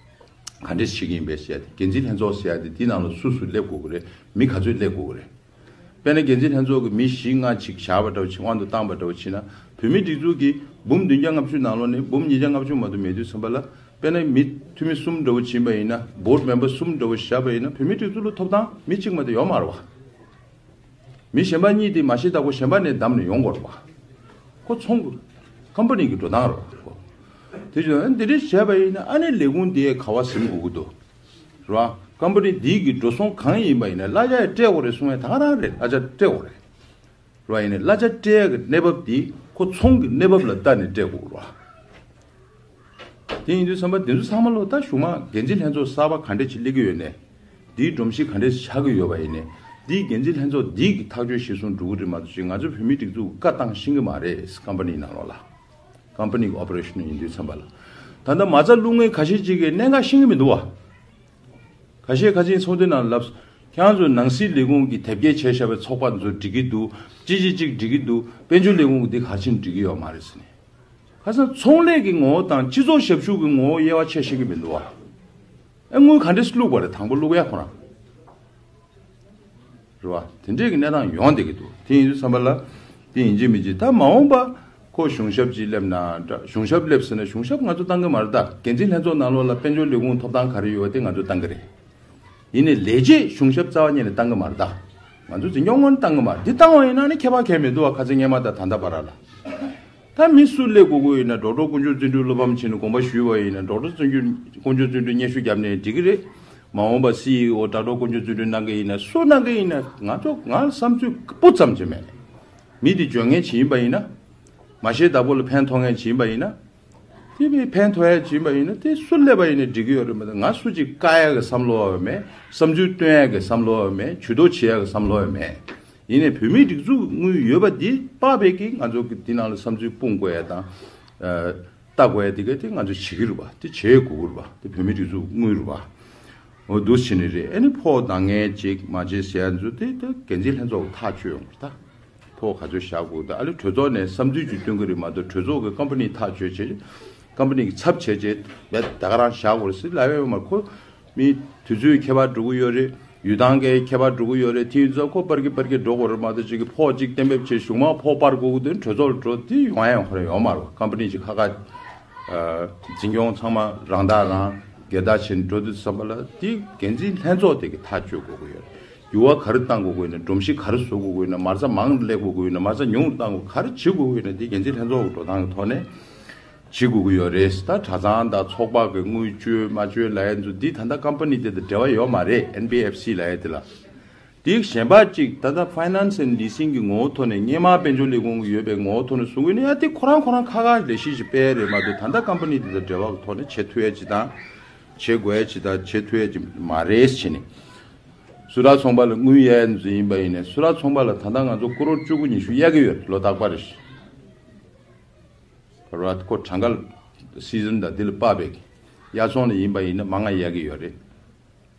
ག་འདྲས་བྱེད་ཀྱི་ཡིན་པས་ཟེར་ཡ་དེ། འགན་འཛིན་ལྷན་ཚོགས་ཟེར་ཡ་དེ་དེའི་ནང་ལ་སུ་སུ་སླེབས་དགོས་ཀྱི་རེད། མི་ག་ཚོད་སླེབས་དགོས་ཀྱི་རེད། དཔེར་ན་འགན་འཛིན་ལྷན་ཚོགས་ཀྱི་མི་བཞི་ལྔ་ཅིག་བཞག་པ་འདྲ་བོ་ཅིག་དབང་དུ་བཏང་པ་འདྲ་བོ་ཅིག་ན། བོད་མིའི་སྒྲིག་འཛུགས་ཀྱི་འབུམ་བདུན་བརྒྱ་ལྔ་བཅུ་ནང་ལོགས་ནས་འབུམ་ཉིས་བརྒྱ་ལྔ་བཅུ་མ་གཏོགས་མེད་དུས་ཙམ་པ་ལ། དཔེར་ན་མི་འཐུས་མི་གསུམ་འདྲ་བོ་ཅིག་ཡིན་པ་ཡིན་ན། བོར་ཌི་མེམ་བར་གསུམ་འདྲ་བོ་བཞག་པ་ཡིན་ན། བོད་མིའི་སྒྲིག་འཛུགས་ལ་ཐོབ་ཐང་མི་གཅིག་མ་གཏོགས་ཡོད་མ་རེད་བ། མི་གཞན་པ་གཉིས་དེ་མ་གཞི་བདག་པོ་གཞན་པ་ནས་བདམས་ནས་ཡོང་དགོས་རེད་བ། ཁོ་ཚོང་གི་ཀམ་པ་ནི་གི་འགྲོ་སྟངས་རེད་བ་ཁོ། དེ་བྱས་ན་འདི་འདྲས་བྱས་པ་ཡིན་ན་ཨ་ནི་ལས་ཁུངས་དེ་ག་པར་ཟིན་དགོས་ཀྱི་འདུག་རེད་བ། ཀམ་པ་ནི་འདི་གི་འགྲོ་སོང་གང་ཡིན་པ་ཡིན་ན་གླ་ཆ་ཡང་སྤྲད་དགོས་རེད་གསུང་ཡ་ད་ག་རང་རེད། གླ་ཆ་སྤྲད་དགོས་རེད། རེད་བ། ཡིན་ནའི་གླ་ཆ་སྤྲད་ཡ་གི་གནས་བབ་དེ་ཁོ་ཚོང་གི་གནས་བབ་ལ་ལྟ་ནས་སྤྲད་དགོས་རེད་བ། དེ་ཡིན་དུས་ཙམ་པ་དེ་ཚོ་ཚང་མ་ལོ་ད་གཞུག་མ་འགན་འཛིན་ལྷན་ཚོགས་གསར་པ་ག་འདྲས་ཅིག་སླེབས་ཀྱི་ཡོད་ནའི། འདིའི་སྒྲོམ་གཞི་ག་འདྲས་ཆགས་ཀྱི་ཡོད་པ་ཡིན་ནའི། འདིའི་འགན་འཛིན་ལྷན་ཚོགས་འདིས་ཀྱི་ཐག་གཅོད་གཞིར་བཟུང་འགྲོ་གི་རེད་མ་གཏོགས་ཅིག་ང་ཚོ་བོད་མིའི་སྒྲིག་འཛུགས་ཀྱི་བཀའ་བཏང་ཤེས་ཀྱི་མ་རེད། ཀམ་པ་ནིའི་ནང་ལོགས་ལ། ཀམ་པ་ནི་གི་ཨོ་པ་རེ་ཤན་ཡིན་དུས་ཙམ་པ་ལ། ད་ལྟ་མ་རྩ་བླུག་མཁན་ཁ་ཤས་ཅིག་གིས་གནད་འགག་ཤེས་ཀྱི་མི་འདུག་བ། ཁ་ཤས་ཁ་ཅིག་ཚོགས་འདུ་ནང་ལབ། ཁྱེད་རང་ཚོ་ནང་སྲིད་ལས་ཁུངས་ཀྱིས་དེབ་སྐྱེལ་བྱས་བཞག་པའི་ཚོགས་པ་ཚོ་འགྲིག་གི་འདུག་ཅི་ཅི་ཅིག་འགྲིག་གི་འདུག་དཔལ་འབྱོར་ལས་ཁུངས་ཀྱིས་འདི་ག་རེ་བྱས་ནས་འགྲིག་གི་ཡོད་མ་རེད་ཟེར་ནས། ཁ་སང་ཚོང་ལས་ཀྱི་ངོ་བོ་དང་སྤྱི་ཚོགས་ཞབས་ཞུ་གི་ངོ་བོ་དབྱེ་བ་ཕྱེ་ཤེས་ཀྱི་མི་འདུག་བ། ཨེ་དངུལ་ག་འདྲས་བླུགས་པ་རེད། དང་པོ་བླུགས་ཡ་ཁོ་རང་། རེད་བ། དེ་འདྲས་ཀྱི་གནས་སྟངས་ཡོང་བསྡད་ཀྱི་འདུག་དེ་ཡིན་དུས་ཙམ་པ་ལ། དེ་ཡིན་གཅིག་མིན་གཅིག་ད་མ་འོངས་པ་ཁོ་གཞུང་ཞབས་ཅིག་སླེབས་ན་འདྲ། གཞུང་ཞབས་སླེབས་ཟེར་ན་གཞུང་ཞབས་ང་ཚོ་བཏང་གི་མ་རེད། ད་འགན་འཛིན་ལྷན་ཚོགས་ནང་ལོགས་ལ་དཔལ་འབྱོར་ལས་ཁུངས་ཐོབ་ཐང་ག་རེ་ཡོད་པ་དེ་ང་ཚོ་བཏང་གི་རེད། ཡིན་ནའི་ལས་བྱེད་གཞུང་ཞབས་རྩ་བ་ཉིད་ནས་བཏང་གི་མ་རེད། ད་ང་ཚོ་འཛིན་སྐྱོང་ངོས་ནས་བཏང་གི་མ་རེད། འདི་བཏང་བ་ཡིན་ན་ནི་ཁྱད་པར་གང་ཡང་མི་འདུག་བ། ཁ་སང་སྔོན་མ་དང་ད་ལྟ་བར་ལ། ད་མི་སུ་སླེབས་དགོས་ཀྱི་ཡིན་ན། ཌོག་ཊར་དཀོན་མཆོག་བརྩོན་འགྲུས་བློ་ཕམ་བྱས་ནས་དགོངས་པ་ཞུས་པ་ཡིན་ན། ཌོག་ཊར་བརྩོན་འགྲུས་དཀོན་མཆོག་བརྩོན་འགྲུས་སྙན་ཞུ་བརྒྱབ་ནས་འགྲིག་གི་རེད། མ་འོངས་པ་སི་ཨི་ཨོ་ཌོག་ཊར་དཀོན་མཆོག་བརྩོན་འགྲུས་གནང་གི་ཡིན་ན། སུ་གནང་གི་ཡིན་ན། ང་ཚོ་ང་ལ་བསམ་ཚུལ་སྤུ་ཙམ་ཅིག་མེད། མི་དེ་འཇོན་མཁན་ཅིག་ཡིན་པ་ཡིན་ན། མ་གཞི་བདག་པོ་ལ་ཕན་ཐོགས་མཁན་ཅིག་ཡིན་པ་ཡིན་ན། དེ་བས་ཕན་ཐོགས་ཡ་ཅིག་ཡིན་པ་ཡིན་ན་དེ་སུ་སླེབས་པ་ཡིན་ན་འགྲིག་གི་ཡོད་རེད་མ་གཏོགས། ང་སུ་ཅིག་བཀག་ཡ་གི་བསམ་བློ་བ་མེད། བསམ་ཚུལ་སྟོན་ཡ་གི་བསམ་བློ་བ་མེད། ཇུས་གཏོགས་བྱེད་ཡ་གི་བསམ་བློ་བ་མེད། ཡིན་ནའི་བོད་མིའི་སྒྲིག་འཛུགས་དངུལ་ཡོད་པ་འདི་དཔག་པའི་གི་ང་ཚོ་གི་འདི་ནང་ལ་བསམ་ཚུལ་སྤུངས་དགོས་ཡ་དང་། ཨ། ལྟ་དགོས་ཡ་དེ་ག་དེ་ང་ཚོ་བྱེད་ཀྱི་རེད་པ། དེ་བྱེད་དགོས་ཀྱི་རེད་པ། དེ་བོད་མིའི་སྒྲིག་འཛུགས་དངུལ་རེད་པ། འོ་འདུག་བྱས་ནས་རེད། ཨ་ནི་ཕོགས་འདང་ངེས་ཅིག་མ་བྱེད་ཟེར་ཡ་ཚོ་དེ་ད་འགན་འཛིན་ལྷན་ཚོགས་ཀྱིས་ཐག་གཅོད་ཡོང་གི་རེད་ད། ཕོགས་ག་ཚོད་བཞག་དགོས་ད། ཨ་ལེ་གྲོས་ཚོགས་ནས་བསམ་ཚུལ་ཅིག་སྟོན་གྱི་རེད་མ་གཏོགས། གྲོས་ཚོགས་ཀྱི་ཀམ་པ་ནི་ཐག་གཅོད་བྱས། ཀམ་པ་ནི་གི་ཚབ་བྱས་བྱས་ད་ག་རང་བཞག་དགོས་རེད་ཟེར་ལབ་ཡ་ཡོད་མ་རེད་ཁོ། མི་དུས་ཚོད་ཁྱད་པར་འགྲོ་གི་ཡོད་རེད། ཡུལ་ཐང་གི་ཁྱད་པར་འགྲོ་གི་ཡོད་རེད། དེ་ཡིན་ཙང་ཁོ་སྤར་གི་སྤར་གི་འགྲོ་དགོས་རེད་མ་གཏོགས། ཅིག་གི་ཕོགས་ཅིག་གཏན་འབེབས་བྱས་གཞུག་མ་ཕོགས་སྤར་དགོས་ཀྱི་འདུག་གྲོས་ཚོགས་ལ་འགྲོ་དེ་ཡོང་ཡ་ཡོང་ཁོ་རང་ཡོད་མ་རེད། ཀམ་པ་ནི་ཅིག་ཁ་ཁ་འཛིན་སྐྱོང་ཚང་མ་རང་བདག་རང་སྒེར་བདག་བྱས་ནས་འགྲོ་དུས་ཙམ་པ་ལ་དེ་འགན་འཛིན་ལྷན་ཚོགས་དེ་གི་ཐག་གཅོད་དགོས་ཀྱི་ཡོད་རེད། འགྱུར་བ་ག་རེ་གཏང་དགོས་ཀྱི་ཡོད་ན། སྒྲོམ་གཞི་ག་རེ་བཟོ་དགོས་ཀྱི་ཡོད་ན། མ་རྩ་མང་སླེབས་དགོས་ཀྱི་ཡོད་ན། མ་རྩ་ཉུང་གཏང་དགོས། ག་རེ་བྱེད་དགོས་ཀྱི་ཡོད་ན། འདི་འགན་འཛིན་ལྷན་ཚོགས་ཀྱི་འགྲོ་སྟངས་ཀྱི་ཐོག་ནས་བྱེད་དགོས་ཀྱི་ཡོད་རེད། ད་གྲྭ་ཚང་དང་ཚོགས་པ་གི་དངུལ་བཅོལ་མ་བཅོལ་ལབ་ཡ་ཚོ་འདི་ད་ལྟ་ཀམ་པ་ནི་དེ་དང་འབྲེལ་བ་ཡོད་མ་རེད། ཨེན་བི་ཨེཕ་སི་ལབ་ཡ་དེ་ལ། དེ་གཞན་པ་གཅིག་ད་ལྟ་ཕའི་ནན་སི་ཨེན་ཌི་ལི་སིང་གི་ངོ་བོ་ཐོག་ནས། སྔོན་མ་དཔལ་འབྱོར་ལས་ཁུངས་ཀྱི་ཡོད་པའི་ངོ་བོ་ཐོག་ནས་བཟུང་གི་ཡིན་ན། ཡ་དེ་ཁོ་རང་ཁོ་རང་ཁ་ཁ་ལས་གཞི་ཞིག་སྤེལ་རེད་མ་གཏོགས། ད་ལྟ་ཀམ་པ་ནི་དེ་དང་འབྲེལ་བ་གི་ཐོག་ནས་བྱེད་ཐུབ་ཡ་ཅིག་དང་། བྱེད་དགོས་ཡ་ཅིག་དང་། བྱེད་ཐུབ་ཡ་ཅིག་མ་རེད་བྱས་ནས། སུ་ར་ཚོང་པ་ལ་དངུལ་གཡར་ཡ་ཡིན་པ་ཡིན་ནའི། སུ་ར་ཚོང་པ་ལ་ད་ལྟ་ང་ཚོ་ཀོ་རོར་བཅུ་དགུ་ཉི་ཤུ་གཡར་གྱི་ཡོད་རེད། ལོ་རྟག་པར་རེད། ཁོ་གྲངས་ཀ་སི་ཛན་དང་འདི་ལ་དཔག་པའི་དབྱར་ཚོང་ལ་ཡིན་པ་ཡིན་ན་མང་ང་གཡར་གྱི་ཡོད་རེད།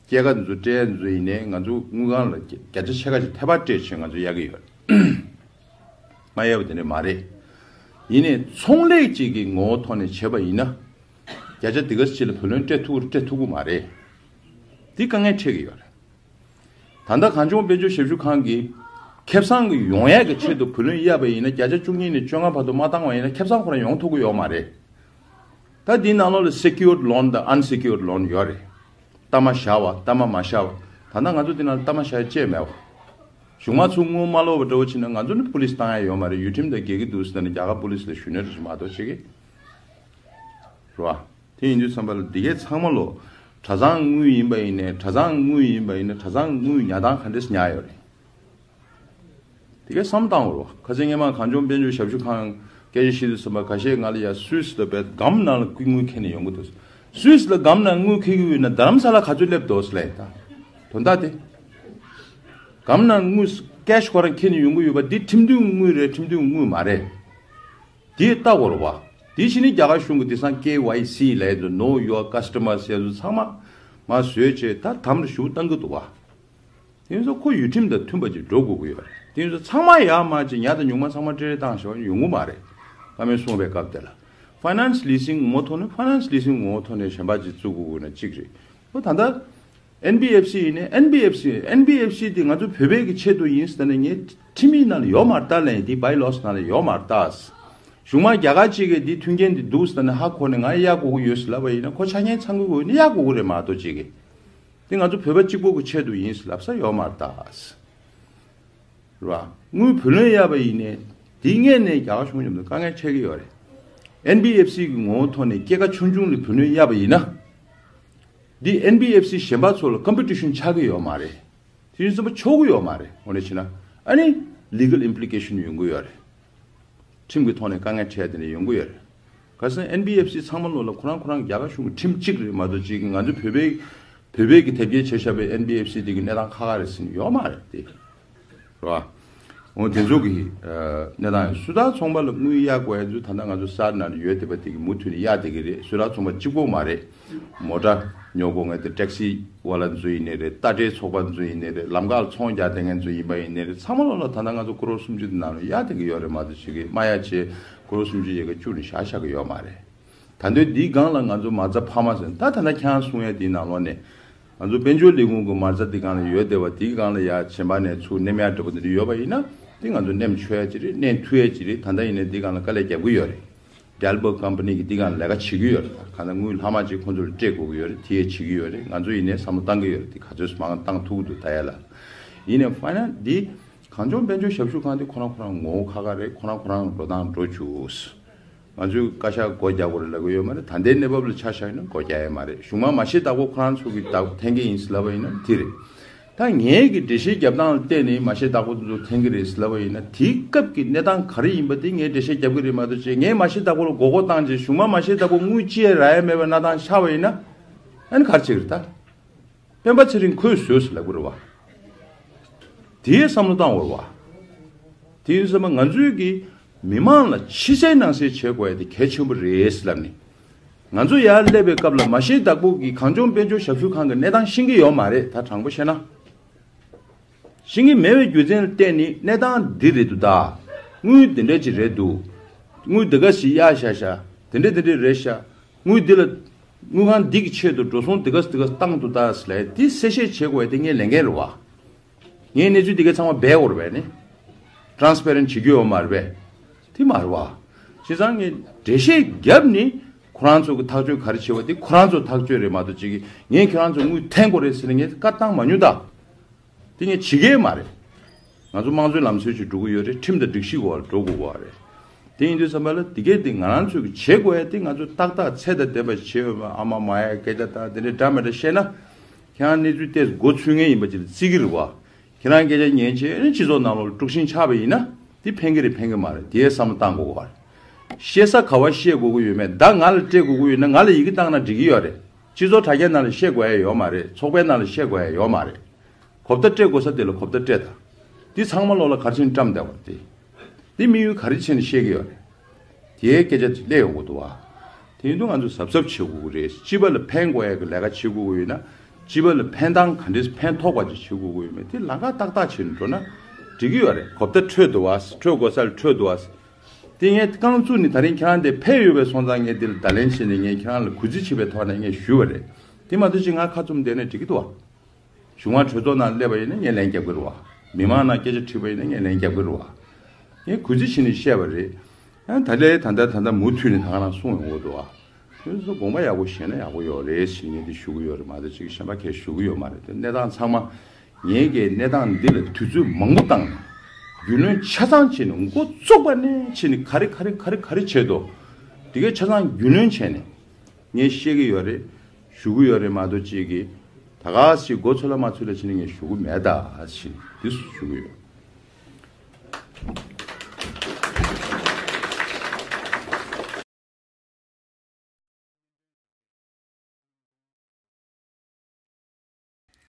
སྐྱེད་ཀ་འདི་ཚོ་སྤྲད་འདི་ཚོ་ཡིན་ནའི་ང་ཚོ་དངུལ་ཁང་ལ་བརྒྱ་ཆ་ཕྱེད་ཀ་ཅིག་ཐེ་བ་སྤྲད་བྱས་ང་ཚོ་གཡར་གྱི་ཡོད་རེད། མ་གཡར་བ་དེ་འདྲ་མ་རེད། ཡིན་ནའི་ཚོང་ལས་ཅིག་གི་ངོ་བོ་ཐོག་ནས་བྱས་པ་ཡིན་ན། བརྒྱ་ཆ་འདི་ག་ཅིག་ལ་བུ་ལོན་སྤྲད་ཐུབ་ཀྱི་རེད། སྤྲད་ཐུབ་ཀྱི་མ་རེད། འདི་དཀའ་ངལ་འཕྲད་ཀྱི་ཡོད་རེད། ད་ལྟ་གངས་ལྗོངས་དཔལ་འབྱོར་ཞབས་ཞུ་ཁང་གིས་ཁེ་བཟང་གི་ཡོང་ཡས་ཀྱི་ཆེད་དུ་བུ་ལོན་གཡར་བ་ཡིན་ན། བརྒྱ་ཆ་བཅུ་གཉིས་ནས་བཅོ་ལྔ་བར་དུ་མ་བཏང་བ་ཡིན་ན་ཁེ་བཟང་ཁོ་རང་ཡོང་ཐུབ་ཀྱི་ཡོད་མ་རེད། ད་འདིའི་ནང་ལོགས་ལ་སེ་ཀིའུར་ཌི་ལོན་དང་ཨན་སེ་ཀིའུར་ཌི་ལོན་ཡོད་རེད། གཏའ་མ་བཞག་པ། གཏའ་མ་མ་བཞག་པ། ད་ལྟ་ང་ཚོ་འདི་ནང་གཏའ་མ་བཞག་ཡ་ཅིག་མེད་པ། གཞུག་མ་ཚུར་དངུལ་མ་སློག་པ་འདྲ་བོ་བྱས་ན་ང་ཚོ་ནི་པུ་ལིས་བཏང་ཡ་ཡོད་མ་རེད། ཡུལ་ཁྲིམས་དང་འགལ་གྱི་འདུག་ཟེར་ནས་རྒྱ་གར་པུ་ལིས་ལ་ཞུ་ནས་རེ་ཞིག་མ་གཏོགས་བྱེད་ཀྱི་རེད་བ། དེ་ཡིན་དུས་ཙམ་པ་ལ་འདི་གའི་ཚང་མ་ལོ། གྲྭ་ཚང་དངུལ་ཡིན་པ་ཡིན་ནའི། གྲྭ་ཚང་དངུལ་ཡིན་པ་ཡིན་ན། གྲྭ་ཚང་དངུལ་ཉར་སྟངས་ག་འདྲས་ཉར་ཡོད་རེད། དེ་གའི་བསམ་བཏང་རོགས། ཁ་སང་སྔོན་མ་གངས་ལྗོངས་དཔལ་འབྱོར་ཞབས་ཞུ་ཁང་སྐད་ཆ་བཤད་དུས་ཙམ་པ་ཁ་ཤས་ང་ལ་ཡ་སུད་སི་ལ་བས་སྒམ་ནང་ལ་ཀུན་དངུལ་འཁྱེར་ནས་ཡོང་གི་འདུག་སུད་སི་ལ་སྒམ་ནང་དངུལ་འཁྱེར་གྱི་ཡོད་ན་རྡ་རམ་ས་ལ་ག་ཚོད་སླེབས་འདུག་ཟེར་ལབ་ཡིན་ད། དོན་དག་དེ། སྒམ་ནང་དངུལ་ཀེ་ཤི་ཁོ་རང་འཁྱེར་ནས་ཡོང་གི་ཡོད་པ་འདི་ཁྲིམས་མཐུན་དངུལ་རེད། ཁྲིམས་མཐུན་དངུལ་མ་རེད། དེ་ལྟ་དགོས་རེད་བ། དེ་བཞིན་ནི་རྒྱ་གར་གཞུང་གི་དེང་སང་ཀེ་ཝའི་སི་ལབ་ཡ་དེ། Know Your Customer ཟེར་ཡ་དེ་ཚང་མ་མར་བཟོས་བྱས་ད་དམ་ལ་ཞུགས་བཏང་གི་འདུག་བ། དེ་ཚོ་ཁོ་ཡུལ་ཁྲིམས་དང་མཐུན་པ་ཅིག་འགྲོ་དགོས་ཀྱི་ཡོད་རེད། དེ་ཚོ་ཚང་མ་ཡར་མར་ཅིག་ཉ་དང་ཉུང་མ་ཚང་མ་སྤྲད་རེས་བཏང་བཞག་པ་ཡོང་གི་མ་རེད། བཀའ་མོལ་གསུངས་པའི་སྐབས་དེ་ལ། ཕའི་ནན་སི་ལི་སིང་ངོ་བོ་ཐོག་ནས། ཕའི་ནན་སི་ལི་སིང་ངོ་བོ་ཐོག་ནས་གཞན་པ་ཅིག་བཙུགས་དགོས་ཀྱི་ན་གཅིག་རེད། ཨོ་ད་ལྟ་ཨེན་བི་ཨེཕ་སི་ཡིན་ནའི། ཨེན་བི་ཨེཕ་སི། ཨེན་བི་ཨེཕ་སི་དེ་ང་ཚོ་བོད་པའི་གི་ཆེད་དུ་ཡིན་ཟེར་ནས་ངའི་ཁྲིམས་ཡིག་ནང་ལ་ཡོད་མ་རེད་ད་ལབ་ཡིན། དེ་བའི་ལོ་སི་ནང་ལ་ཡོད་མ་རེད་ད། གཞུག་མ་རྒྱ་གར་གཅིག་གིས་འདི་མཐུན་རྐྱེན་འདི་འདུག་ཟེར་ནས་ཧ་གོ་ནས་ང་གཡར་དགོས་ཀྱི་ཡོད་ཟེར་ལབ་པ་ཡིན་ན། ཁོ་ཆ་རྐྱེན་ཚང་དགོས་ཀྱི་ཡོད་ན་གཡར་དགོས་ཀྱི་རེད་མ་གཏོགས། གཅིག་གིས་དེ་ང་ཚོ་བོད་པ་གཅིག་པོ་གི་ཆེད་དུ་ཡིན་ཟེར་ལབ་ས་ཡོད་མ་རེད་ད། རེད་བ། དངུལ་བུ་ལོན་གཡར་བ་ཡིན་ནའི་དེའི་སྔོན་ནས་རྒྱ་གར་གཞུང་མཉམ་དུ་དཀའ་ངལ་འཕྲད་ཀྱི་ཡོད་རེད། ཨེན་བི་ཨེཕ་སི་གི་ངོ་བོ་ཐོག་ནས་སྐྱེད་ཀ་ཆུང་ཆུང་ལ་བུ་ལོན་གཡར་བ་ཡིན་ན། འདི་ཨེན་བི་ཨེཕ་སི་གཞན་པ་ཚོ་ལ་ཀམ་པི་ཊི་ཤན་ཆགས་ཀྱི་ཡོད་མ་རེད། དེ་བཞིན་བསམ་པ་ཆོག་གི་ཡོད་མ་རེད། འོ་ན་བྱས་ན་ཨ་ནི་ལི་གལ་ཨིམ་པི་ལི་ཀེ་ཤན་ཡོང་གི་ཡོད་རེད། ཁྲིམས་ཀྱི་ཐོག་ནས་དཀའ་ངལ་འཕྲད་དེ་འདྲ་ཡོང་གི་ཡོད་རེད། ཁ་སང་ཨེན་བི་ཨེཕ་སི་ཚང་མ་ལོ་ལ་ཁོ་རང་ཁོ་རང་རྒྱ་གར་གཞུང་གི་ཁྲིམས་གཅིག་རེད་མ་གཏོགས། གཅིག་གིས་ང་ཚོ་བོད་པའི་བོད་པའི་གི་དེབ་སྐྱེལ་བྱས་བཞག་པའི་ཨེན་བི་ཨེཕ་སི་དེ་གི་གནས་སྟངས་ཁག་ཁག་རེད་ཟེར་ནས་ཡོད་མ་རེད་དེ། རེད་བ། འོ་དེ་ཚོ་གི་ཨ་གནས་སྟངས་ཡིན། སུད་ཊར་ཚོང་པ་ལ་དངུལ་གཡར་དགོས་ཡ་ཚོ་ད་ལྟ་ང་ཚོ་སར་ནང་ཡོད་བསྡད་པ་དེ་གི་མུ་མཐུད་ནས་གཡར་བསྡད་ཀྱི་རེད། སུད་ཊར་ཚོང་པ་གཅིག་པོ་མ་རེད། མོ་ཊ་ཉོ་དགོས་མཁན་དེ་ཊེག་སི་ཝ་ལ་ཚོ་ཡིན་ནའི་རེད། རྟ་དྲེལ་ཚོགས་པ་ཚོ་ཡིན་ནའི་རེད། ལམ་ཁ་ལ་ཚོང་རྒྱག་བསྡད་མཁན་ཚོ་ཡིན་པ་ཡིན་ནའི་རེད། ཚང་མ་ལོ་ལ་ད་ལྟ་ང་ཚོ་ཀོ་རོར་སུམ་ཅུ་དེ་ནང་ལ་གཡར་བསྡད་ཀྱི་ཡོད་རེད་མ་གཏོགས། གཅིག་གིས་མ་གཡར་བྱས་ཀོ་རོར་སུམ་ཅུ་ཡ་གི་བཅུག་ནས་བཞག་བཞག་གི་ཡོད་མ་རེད། ད་དུང་འདིའི་སྒང་ལ་ང་ཚོ་མ་རྩ་འཕར་མ་ཟེར། ད་ད་ལྟ་ཁྱེད་རང་གསུང་ཡ་འདིའི་ནང་ལོགས་ནས་ང་ཚོ་དཔལ་འབྱོར་ལས་ཁུངས་ཀྱི་མ་རྩ་འདི་སྒང་ལ་ཡོད་བསྡད་པ་འདིའི་སྒང་ལ་ཡ་གཞན་པ་ནས་ཚུར་མནན་ཡ་འདྲ་པོ་འདི་འདྲ་ཡོད་པ་ཡིན་ན། འདི་ང་ཚོ་མནན་ཆོག་ཡ་ཅིག་རེད། མནན་ཐུབ་ཡ་ཅིག་རེད། ད་ལྟ་ཡིན་ནའི་འདི་སྒང་ལ་དཀའ་ལས་རྒྱབ་ཀྱི་ཡོད་རེད། ཌེལ་བོར་ཀམ་པ་ནི་གིས་འདི་སྒང་ལ་ལས་ཀ་བྱེད་ཀྱི་ཡོད་རེད། གང་ལྟར་དངུལ་ལྷག་མ་ཅིག་ཁོང་ཚོ་ལ་སྤྲད་དགོས་ཀྱི་ཡོད་རེད། དེ་ཡ་བྱེད་ཀྱི་ཡོད་རེད། ང་ཚོ་ཡིན་ནའི་བསམ་བློ་བཏང་གི་ཡོད་རེད། འདི་ག་ཚོད་མང་བཏང་ཐུབ་ཀྱི་འདུག་ལྟ་ཡ་ལ། ཡིན་ནའི་ཕའི་ནན་སི་འདི་གངས་ལྗོངས་དཔལ་འབྱོར་ཞབས་ཞུ་ཁང་འདི་ཁོ་རང་ཁོ་རང་ངོ་བོ་ཁག་ཁག་རེད། ཁོ་རང་ཁོ་རང་འགྲོ་སྟངས་འགྲོ་བཅུག་ང་ཚོས་བཀའ་ཤག་སྒོ་རྒྱག་དགོས་རེད་ལབ་ཀྱི་ཡོད་མ་རེད། ད་ལྟའི་གནས་བབ་ལ་ཆ་བཞག་ན་སྒོ་རྒྱག་ཡ་མ་རེད། གཞུག་མ་མ་ཤེས་བདག་པོ་ཁོ་རང་ཚོ་གི་བདག་པོ་འཐེན་གྱི་ཡིན་ཟེར་ལབ་པ་ཡིན་ན་དེ་རེད། ད་ངས་ཀྱི་འགྲེལ་བཤད་རྒྱབ་སྟངས་ལ་བལྟས་ནས་མ་ཤེས་བདག་པོ་དེ་ཚོ་འཐེན་གྱི་རེད་ཟེར་ལབ་པ་ཡིན་ན། དེའི་སྐབས་ཀྱི་གནས་སྟངས་ག་རེ་ཡིན་པ་དེ་ངས་འགྲེལ་བཤད་རྒྱབ་ཀྱི་རེད་མ་གཏོགས། བྱས་ངས་མ་ཤེས་བདག་པོ་ལ་མགོ་སྐོར་བཏང་རྗེས་གཞུག་མ་མ་ཤེས་བདག་པོ་དངུལ་ཅི་ཡང་རག་ཡ་མེད་པའི་གནས་སྟངས་ཤར་བ་ཡིན་ན། ཨ་ནི་ག་རེ་བྱེད་ཀྱི་རེད་ད། སྤེན་པ་ཚེ་རིང་ཁོས་བཟོས་ཟེར་ལབ་ཀྱི་རེད་བ། དེའི་བསམ་བློ་བཏང་བ་རེད་བ། དེ་ཡིན་ཙང་ང་ཚོའི་གི་མི་མང་ལ་ཕྱི་གསལ་ནང་གསལ་བྱེད་དགོས་ཡ་དེ་གལ་ཆེན་པོ་རེད་ཟེར་ལབ་ནས། ང་ཚོ་ཡར་སླེབས་པའི་སྐབས་ལ་མ་ཤེས་བདག་པོ་གིས་གངས་ལྗོངས་དཔལ་འབྱོར་ཞབས་ཞུ་ཁང་གི་གནས་སྟངས་ཤེས་ཀྱི་ཡོད་མ་རེད། ད་དྲང་པོ་བཤད་ན། ཤེས་ཀྱི་མེད་པའི་རྒྱུ་མཚན་ལ་བརྟེན་ནས་གནས་སྟངས་འདི་རེད་འདུག་ད། དངུལ་འདི་འདྲ་ཅིག་རེད་འདུག་དངུལ་འདི་ག་ཞིག་གཡར་བཞག་བཞག་དེ་འདྲ་དེ་འདྲ་རེད་ཤག་དངུལ་འདི་ལ། དངུལ་ཁང་འདི་གི་ཆེད་དུ་འགྲོ་སོང་འདི་ག་འདི་ག་བཏང་འདུག་ད་ཟེར་ལབ་ཡ་དེ་གསལ་བཤད་བྱེད་དགོས་ཡ་དེ་ངའི་ལས་འགན་རེད་བ། ངས་གནས་ཚུལ་འདི་ག་ཚང་མ་སྦས་དགོས་རེད་པས་ནི། ཊ་རན་སི་པེ་རེན་ཊི་བྱེད་རྒྱུ་ཡོད་མ་རེད་པས། དེ་མ་རེད་བ། བྱས་ཙང་ངས་འགྲེལ་བཤད་བརྒྱབ་ནས་ཁོ་རང་ཚོ་གི་ཐག་གཅོད་ག་རེ་བྱེད་པ་དེ་ཁོ་རང་ཚོ་ཐག་གཅོད་རེད་མ་གཏོགས། གཅིག་གིས་ངས་ཁྱོད་རང་ཚོ་དངུལ་འཐེན་དགོས་རེད་ཟེར་ནས་ངས་བཀའ་བཏང་མ་མྱོང་ད། དེ་ངས་བྱེད་ཀྱི་མ་རེད། ང་ཚོ་དམངས་གཙོའི་ལམ་སྲོལ་ཞིག་འགྲོ་གི་ཡོད་རེད། ཁྲིམས་དང་སྒྲིག་གཞི་འོག་ལ་འགྲོ་དགོས་པ་རེད། དེ་ཡིན་དུས་ཙམ་པ་ལ་དེ་གས་དེ་ང་རང་ཚོས་ཀྱི་བྱེད་དགོས་ཡ་དེ། ང་ཚོས་ཏག་ཏག་ཚད་དང་ལྡན་པ་ཞིག་བྱེད་འོས་པ། ཨ་མ་མ་ཡ་སྐད་ཆ་དང་དེ་འདྲའི་འདྲ་མི་འདྲ་བཤད་ན། ཁྱེད་རང་གནས་ཚུལ་ཏོག་ཙམ་མགོ་ཚོས་མཁན་ཡིན་པ་ཅིག་ལ་བརྩི་གི་རེད་བ། ཁྱེད་རང་སྐད་ཆ་ཉན་བྱས་ཨ་ནི་སྤྱི་ཚོགས་ནང་ལོགས་དཀྲུག་ཤིང་ཆགས་པ་ཡིན་ན། དེ་ཕན་གི་རེད་ཕན་གི་མ་རེད། དེའི་བསམ་བློ་བཏང་དགོས་པ་རེད། བཤད་ས་ག་བ་བཤད་དགོས་ཀྱི་ཡོད་མེད་ད་ང་ལ་སྤྲད་དགོས་ཀྱི་ཡོད་ན། ང་ལ་ཡི་གེ་བཏང་ན་འགྲིག་གི་ཡོད་རེད། སྤྱི་ཚོགས་དྲ་རྒྱའི་ནང་ལ་བཤད་དགོས་ཡ་ཡོད་མ་རེད། ཚོགས་པའི་ནང་ལ་བཤད་དགོས་ཡ་ཡོད་མ་རེད། གོ་བརྡ་སྤྲད་དགོས་ས་དེ་ལ་གོ་བརྡ་སྤྲད་དང་། འདི་ཚང་མ་ལོག་ལ་ག་རེ་བྱས་ནས་བཀྲམ་བསྡད་པ་རེད་དེ། འདི་དམིགས་ཡུལ་ག་རེ་བྱས་ནས་བཤད་ཀྱི་ཡོད་རེད། དེའི་སྐད་ཆ་དེ་སླེབས་ཡོང་གི་འདུག་བ། དེ་ཡིན་དུས་ང་ཚོས་གཟབ་གཟབ་བྱེད་དགོས་ཀྱི་རེད། སྤྱི་པ་ལ་ཕན་དགོས་ཡ་གི་ལས་ཀ་བྱེད་དགོས་ཀྱི་ཡོད་ན། སྤྱི་པ་ལ་ཕན་ཐང་ག་འདྲས་ཕན་ཐོགས་པ་ཅིག་བྱེད་དགོས་ཀྱི་ཡོད་མེད་དེ་ལམ་ཁ་ཏག་ཏག་བྱས་ནས་འགྲོ་ན་འགྲིག་གི་ཡོད་རེད། གོ་བརྡ་འཕྲོད་འདུག་བ། འཕྲོད་དགོས་ས་ལ་འཕྲོད་འདུག་བ། དེ་ངས་རྐང་བཙུགས་ནས་ད་རིང་ཁྱེད་རང་དེ་ཕེབས་ཡོད་པའི་སོང་ཙང་ངས་འདི་ལ་བརྡ་ལན་བྱས་ནས་ངས་ཁྱེད་རང་ལ་གུས་བརྩི་བྱེད་པའི་ཐོག་ནས་ངས་ཞུས་པ་རེད། དེ་མ་གཏོགས་ཅིག་ང་ཁ་བཙུམ་བསྡད་ན་འགྲིག་གི་འདུག་བ། གཞུང་བ་གྲོས་ཚོགས་ནང་སླེབས་པ་ཡིན་ན་ངས་ལན་རྒྱབ་ཀྱི་རེད་བ། མི་མང་ནང་སྐད་ཆ་དྲིས་པ་ཡིན་ན་ངས་ལན་རྒྱབ་ཀྱི་རེད་བ། ངས་གུས་བརྩི་བྱས་ནས་བཤད་པ་རེད། ཡང་ད་ལས་ད་ལྟ་ད་ལྟ་མུ་མཐུད་ནས་ད་ག་རང་གསུང་ཡོང་གི་འདུག་བ། དེ་ཚོ་དགོངས་པ་ཡག་པོ་བཞེས་ན་ཡག་པོ་ཡོད་རེད་ཞེས་ངས་འདི་ཞུ་གི་ཡོད་རེད་མ་གཏོགས་ཅིག་གཞན་པ་གས་ཞུ་གི་ཡོད་མ་རེད། དེ་གནས་སྟངས་ཚང་མ་ངས་ཀྱི་གནས་སྟངས་འདི་ལ་དུས་ཚོད་མང་པོ་བཏང་ནས་རྒྱུས་ལོན་ཆ་ཚང་བྱས་ནས་འགོ་བཙུགས་པ་ནས་བྱས་ནས་ག་རེ་ག་རེ་ག་རེ་ག་རེ་བྱས་འདུག་དེ་གས་ཆ་ཚང་རྒྱུས་ལོན་བྱས་ནས། ངས་བཤད་ཀྱི་ཡོད་རེད། ཞུ་གི་ཡོད་རེད་མ་གཏོགས་ཅིག་གིས་ད་ག་ཞིག་མགོ་ཚོས་ལ་མ་ཚོས་ལ་བྱས་ནས་ངས་ཞུ་གི་མེད་ད་ཞེས་འདི་ཞུ་གི་ཡོད།